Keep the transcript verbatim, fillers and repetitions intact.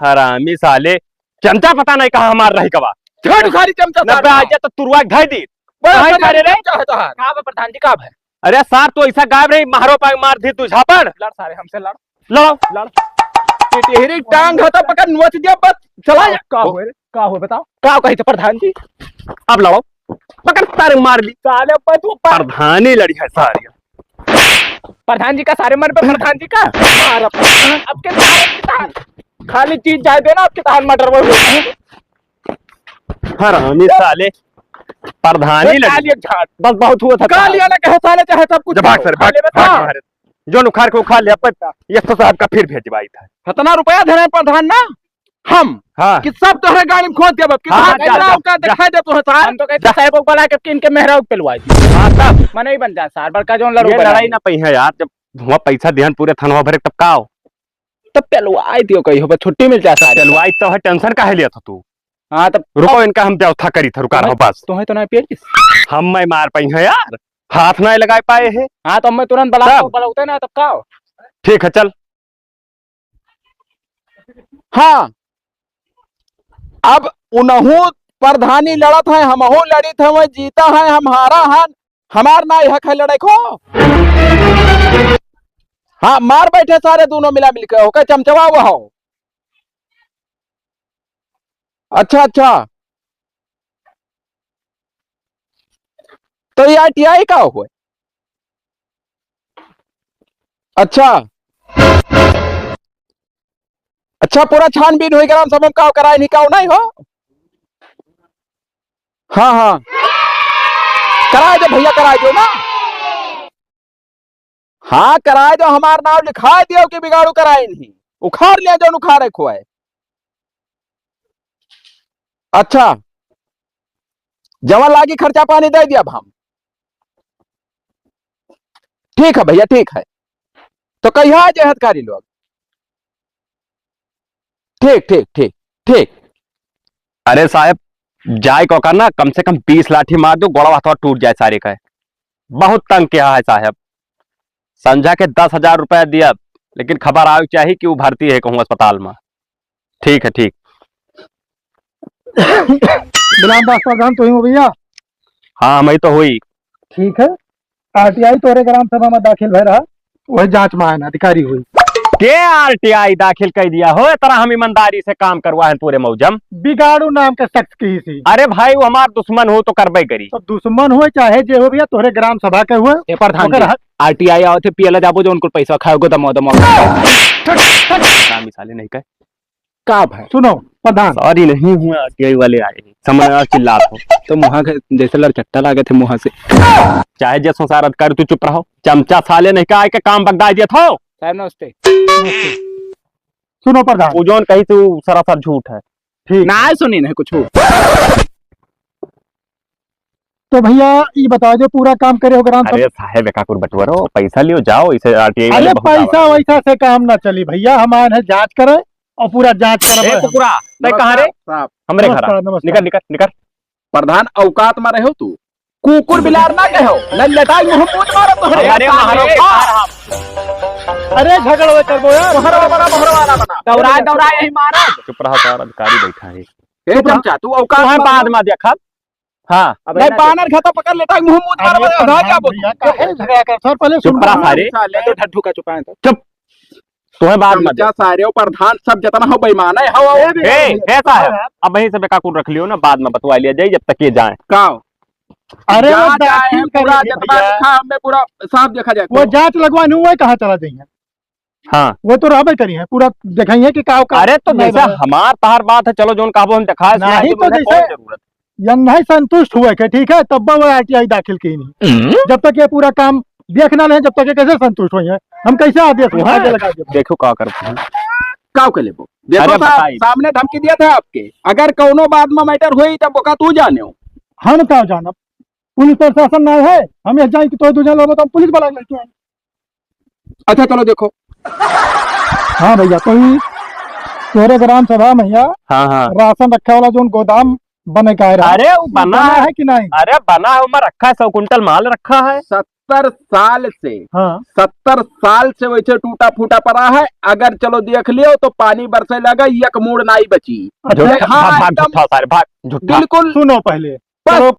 हरामी साले, चमचा पता नहीं कहाँ हमार रही गवा। झाड़ू खाली चमचा नब्बे सार। आ जा तो तुरवा के धई दी। बड़ा कहाँ सारे रे? चमचा है तोहार। का बा प्रधान जी, का बा? अरे सार, तू ऐसा गायब रही, मारो पाए मार दी तू झापड़। लड़ सारे, हमसे लड़। लड़ो। लड़। टिटहिरी टांग हो तो पकड़ नोच दिया बस। चला जा। का हो रे? का हो बताओ? का कही तो प्रधान जी? अब लड़ो। पकड़ सारे मार ली। साले पर तू पर प्रधानी लड़ी है सारी। प्रधान जी का सारे मन पे प्रधान जी का। मार अब। अब के सारे के तहान खाली चीज जाए देना, अब के तहान मर्डर वो। हरामी साले, प्रधानी ए, लड़ी। काली एक झाड़। बस बहुत हुआ था। काली वाला कहे साले चाहे सब कुछ जब भाग करो। सारे, भाग, खाले में भाग था। मारे। जोन उखाड़ के उखाड़ ले, अपन एस ओ साहब का फिर भेजवाई था। इतना रुपया धरे प्रधान ना, हम हाँ। कि सब तोहरे गाड़ी में खोद देब, कि हाँ, तोहरे जा, पूरा जा, औकात जा। दिखाई दे तोहरे सार। हम तो कहते जा। साहब को बड़ा के इनके मेहरारू के पेलवाई दी। हाँ, तब। मनई बन जा सार, बड़का जोन लड़ू ये बना लड़ाई दी। ना पई है यार, जब हुआ पैसा दिहन पूरे थनवा भरे तब का हो? तब पेलवाई दियो कही हो, बस छुट्टी मिल जा सार। पेलवाई तो है, टेंशन काहे लिया था तू? हाँ, तब रुको, इनका हम व्यवस्था करी था, रुका रहो बस। तुम्हें तो ना पेल किस? हम मैं मार पाई है यार, हाथ ना लगा पाए है। हाँ, तो मैं तुरंत बला तब। बलौते ना, तब का हो? ठीक है, चल। हाँ, अब उनहू प्रधानी लड़त है, हमहू लड़ित है, वह जीता है, हम हारा हन, हमार ना हक है लड़े को। हाँ, मार बैठे सारे दोनों मिला मिलके, ओके चमचवा हुआ हो। अच्छा, अच्छा, तो ये आर टी आई का हुआ? अच्छा, अच्छा, पूरा छानबीन हुई, ग्राम सभा में काव कराए नहीं, काव नहीं हो? हाँ, हाँ, कराए दो भैया, कराए दो ना। हाँ, कराए दो, हमार नाम लिखाए दियो कि बिगाड़ू कराए नहीं, उखाड़ लिया जो उखाड़े खोए। अच्छा, जवन लागी खर्चा पानी दे दिया अब हम। ठीक है भैया, ठीक है। तो कहिया आ जाए अधिकारी लोग? ठीक, ठीक, ठीक, ठीक। अरे साहब, जाए को का ना, कम से कम बीस लाठी मार दो, गोड़वा हाथवा टूट जाए सारे का। बहुत तंग किया है साहब। संझा के दस हजार रुपया दिया, लेकिन खबर आवे के चाही कि वो भर्ती है कहूँ अस्पताल में। ठीक है, ठीक। बिलाम दास प्रधान तो ही हो भैया? हाँ, हम ही तो हुई। ठीक है, आर टी आई तोरे ग्राम सभा में दाखिल भय रहा, वही जांच में आए ना अधिकारी हुई। के आर टी आई दाखिल कर दिया हो? इतना हम ईमानदारी से काम करवा है पूरे मौजम। बिगाड़ू नाम के शख्स की ही सी। अरे भाई, वो हमार दुश्मन हो तो करबे करी। तो दुश्मन हो चाहे जे हो भैया, तोरे ग्राम सभा के हुए। ए प्रधान ओकर जी, हक आर टी आई आवत है, पियला जाबो जो उनको पैसा खाओ, दमो, दमो। हरामी साले नहीं कहे। का भाई? सुनो, प्रधान। सॉरी नहीं हुआ, आर टी आई वाले आए। समझ आ चिल्लात हो। तो मुहा के जैसे लड़चट्टा लागे थे मुहा से। चाहे जैसो सारा अधिकारी तू चुप रहो। चमचा साले नहीं का आए के काम बगदाई दिया था। साहब नमस्ते। सुनो प्रधान। वो जौन कही थी, वो सरासर झूठ है। ठीक। ना सुनी नहीं कुछ। तो भैया, ई बता दो, पूरा काम करे हो ग्राम सभा? अरे साहेब, एकाकुर बटवरो, पैसा लियो, जाओ, इसे आर टी आई वाले अरे, बहुत पैसा आवाज वैसा से काम ना चली भैया, हम आए हैं जांच करे और पूरा जांच करे ए, हम। कुकुरा, तै कहाँ रे? नमस्कार, साहब। हमरे घर आ। नमस्कार, नमस्कार। निकर, निकर, निकर। प्रधान, औकात में रहो तू, कुकुर बिलार ना कहो, लल्लटाई मुंह मूत मारो तोहरे। अरे, मारो, अरे, झगड़ होए करबो यार। मोहरा बना, मोहरा वाला बना। दौड़ा, दौड़ा यही मारा। चुप रहा, सारा अधिकारी बैठा है। ए, चुप रहा। चमचा, तू औकात तुम्हें में बाद रहो। में देखब। हाँ। अब नहीं, ना बानर खाता पकड़ लेटा, मुंह मूत मार अरे, बता, प्रधान जाबो। भैया, काहे झगड़ा कर? सर, पहले चुप सुन रहा लो। सारे। साले तो ढड्ढू का चुपा है तो। चुप। तुम्हें बात मत चमचा दे। सारे और प्रधान सब जितना हो बेईमान है, हो, हो। ए, ए, ए, साहब, अब वहीं से बेकाकुल रख लियो ना, बाद में बतवा लिया जाए जब तक ये जाए। का? अरे, वो जहाँ जाए दाखिल हैं, पूरा करेंगे जितना भैया। लिखा है, हमें पूरा साफ देखा जाए। वो जांच लगवाने हुआ है, कहाँ चला जाइए? हाँ। वो तो रहबे करी है, पूरा देखाइए कि का, का अरे तो नहीं जैसे बना। हमार तहार बात है, चलो जोन कहबो हम देखाए, सुनाए, नहीं तो तो उन्हें जैसे कौन जरूरत? या नहीं संतुष्ट हुए के, ठीक है, तब वो आर टी आई दाखिल की नहीं। हम्म। जब तक ये पूरा काम देखना नहीं, जब तक ये कैसे संतुष्ट हुए हैं, हम कैसे आदेश वहाँ आगे लगा देंगे? देखो का करते हैं। का के लेबो? देखो अरे साहब, बताइए। सामने धमकी दिया था आपके, अगर कौनो बात में मैटर हुई तब ओका तू जाने हो। हम का जानब? पुलिस प्रशासन ना है, हम यह जाए कि तो दो जन लोग तो हम पुलिस वाला लेके आए। अच्छा, चलो देखो। हाँ भैया, तो ई तोरे ग्राम सभा में भैया हाँ, हाँ। राशन रखे वाला जोन गोदाम बने का रहा, अरे, वो बना बना है। है कि नहीं? अरे, बना है, ओमा रखा है, सौ कुंटल माल रखा है। सत-, सत्तर साल से, हाँ। सत्तर साल से वैसे टूटा फूटा पड़ा है। अगर चलो देख लियो तो पानी बरसे लगा, एक मूड़ नाई बची। अच्छा। झूठा, हाँ, भाग, भाग, एकदम झूठा सारे, भाग, झूठा। बिल्कुल। सुनो पहले, बस। चलो,